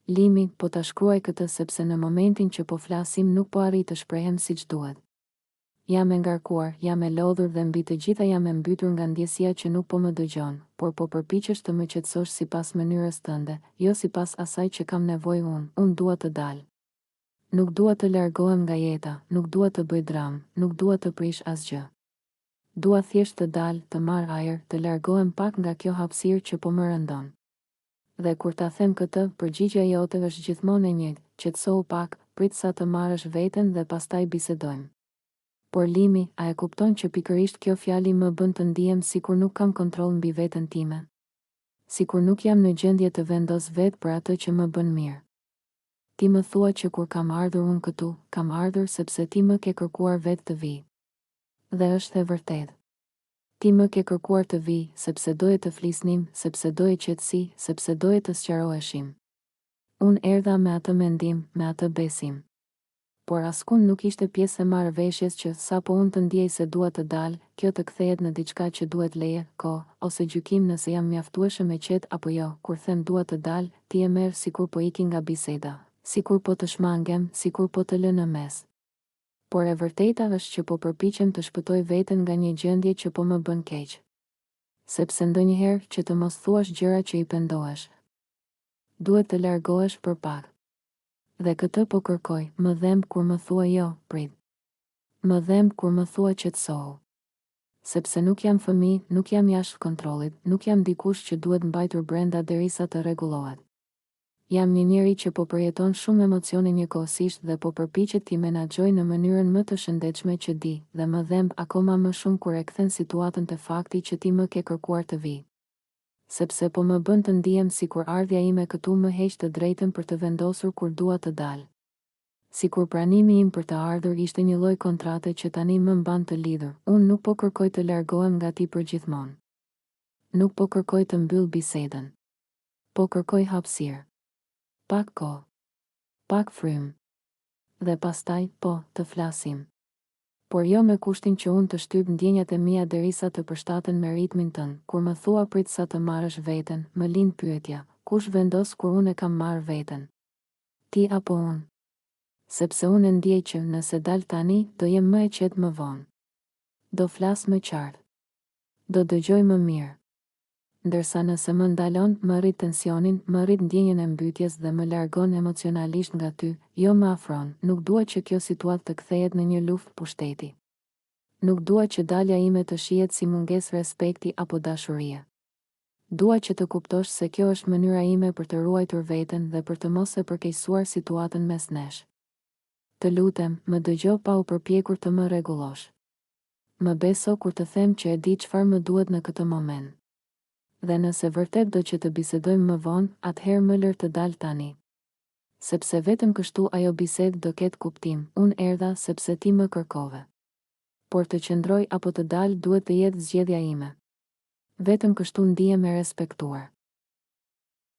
Limi, po ta shkruaj këtë sepse në momentin që po flasim nuk po arrij të shprehem siç duhet. Jam e ngarkuar, jam e lodhur dhe mbi të gjitha jam e mbytur nga ndjesia që nuk po më dëgjon, por po përpiqesh të më qetësosh sipas mënyrës tënde, jo sipas asaj që kam nevojë unë, unë dua të dal. Nuk dua të largohem nga jeta, nuk dua të bëj dramë, nuk dua të prish asgjë. Dua thjesht të dal, të marr ajër, të largohem pak nga kjo hapësirë që po më rëndon. Dhe kur ta them këtë, përgjigja jote është gjithmonë e njëjtë, qetësohu pak, prit sa të marrësh veten dhe pastaj bisedojmë. Por Limi, a e kupton që pikërisht kjo fjali më bën të ndihem sikur nuk kam kontroll mbi veten time? Sikur nuk jam në gjendje të vendos vetë për atë që më bën mirë. Ti më thua që kur kam ardhur unë këtu, kam ardhur sepse ti më ke kërkuar vetë të vij. Dhe është e vërtetë. Ti më ke kërkuar të vij, sepse doje të flisnim, sepse doje qetësi, sepse doje të sqaroheshim. Unë erdha me atë mendim, me atë besim. Por askund nuk ishte pjesë e marrëveshjes që, sapo unë të ndiej se dua të dal, kjo të kthehet në diçka që duhet leje, kohë, ose gjykim nëse jam mjaftueshëm e qetë apo jo, kur them dua të dal, ti e merr sikur po iki nga biseda, sikur po të shmangem, sikur po të lë në mes. Por e vërteta është që po përpiqem të shpëtoj veten nga një gjendje që po më bën keq. Sepse ndonjëherë, që të mos thuash gjëra që i pendohesh, duhet të largohesh për pak. Dhe këtë po kërkoj, më dhemb kur më thua jo, prit. Më dhemb kur më thua qetësohu. Sepse nuk jam fëmijë, nuk jam jashtë kontrollit, nuk jam dikush që duhet mbajtur brenda derisa të rregullohet. Jam një njeri që po përjeton shumë emocione njëkohësisht dhe po përpiqet t'i menaxhojë në mënyrën më të shëndetshme që di, dhe më dhemb akoma më shumë kur e kthen situatën te fakti që ti më ke kërkuar të vij. Sepse po më bën të ndihem sikur ardhja ime këtu më heq të drejtën për të vendosur kur dua të dal. Sikur pranimi im për të ardhur ishte një lloj kontrate që tani më mban të lidhur. Unë nuk po kërkoj të largohem nga ti përgjithmonë. Nuk po kërkoj të mbyll bisedën. Po kërkoj hapësirë. Pak kohë. Pak frymë. Dhe pastaj, po, të flasim. Por jo me kushtin që unë të shtyp ndjenjat e mia derisa të përshtaten me ritmin tënd. Kur më thua prit sa të marrësh veten, më lind pyetja, kush vendos kur unë e kam marrë veten? Ti apo unë? Sepse unë e ndjej që, nëse dal tani, do jem më e qetë më vonë. Do flas më qartë. Do dëgjoj më mirë. Ndërsa nëse më ndalon, më rrit tensionin, më rrit ndjenjën e mbytjes dhe më largon emocionalisht nga ty, jo më afron, nuk dua që kjo situatë të kthehet në një luftë pushteti. Nuk dua që dalja ime të shihet si mungesë respekti apo dashurie. Dua që të kuptosh se kjo është mënyra ime për të ruajtur veten dhe për të mos e përkeqësuar situatën mes nesh. Të lutem, më dëgjo pa u përpjekur të më rregullosh. Më beso kur të them që e di çfarë më duhet në këtë moment. Dhe nëse vërtet do që të bisedojmë më vonë, atëherë më lër të dal tani. Sepse vetëm kështu ajo bisedë do ketë kuptim, unë erdha sepse ti më kërkove. Por të qëndroj apo të dal duhet të jetë zgjedhja ime. Vetëm kështu ndihem e respektuar.